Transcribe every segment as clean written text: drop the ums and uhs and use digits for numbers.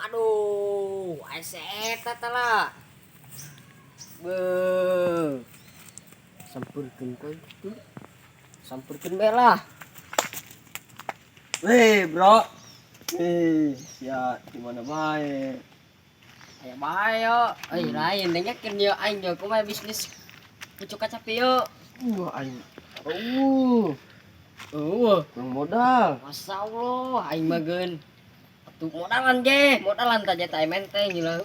Aduh, aya eta tah lah. Beuh. Sampeurkeun koy itu. Sampeurkeun bae lah. Weh, bro. Eh, ya di mana bae? Aya bae yo. Euy, lain dengekeun yo aing yo kumaha bisnis pucuk kacapi yo. Wah, aing. Eueuh. Kurang modal. Masya Allah, aing mah geun. Atuh modalan ge, modalan tah jeta menteng gila.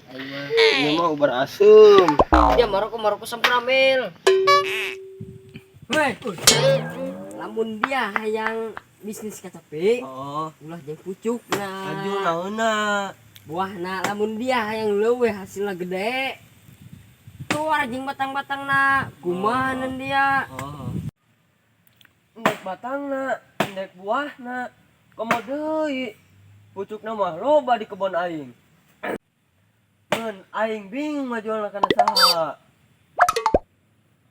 Aing mah. Ini mah ubar asem. Dia maroko maroko sampramil. Weh, lamun dia hayang bisnis kacapi, ulah jeung pucuk nah. Aju naonna? Buahna, lamun dia hayang leuwih hasilna gede. Keluar jeung batang-batangna, kumaha dia? Oh. Endek batangna, endek buahna. Komo deui. Pucukna mah loba di kebon aing. Mun aing bingung ngajualna kana saha.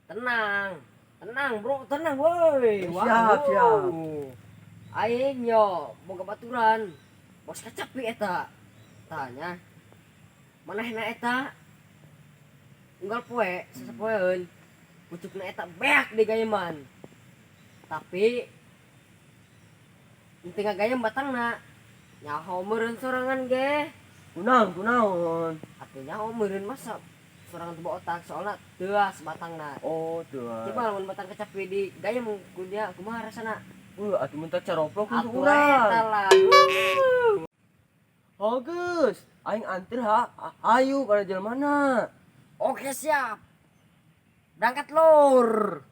Tenang. Tenang, Bro, tenang woi. Siap, siap. Aing yo boga baturan. Bos kacapi eta. Tanya. Manehna eta unggal poe, sasapoeun pucukna eta beak di gayeman. Tapi henteu ngagayem batangna. Nyaho meureun sorangan ge. Kunaon, kunaon? Atuh nyaho meureun, masa sorangan teu otak, soalna teuas batangna. Oh, tuh. Coba lamun batang kacapi di gayem ku dia kumaha rasana? Atuh mun teh caroplok untuk Atuh eta urang. Lah. Oh, geus. Aing anter ha. Ayo kana jelema mana? Oke, siap. Berangkat, lur.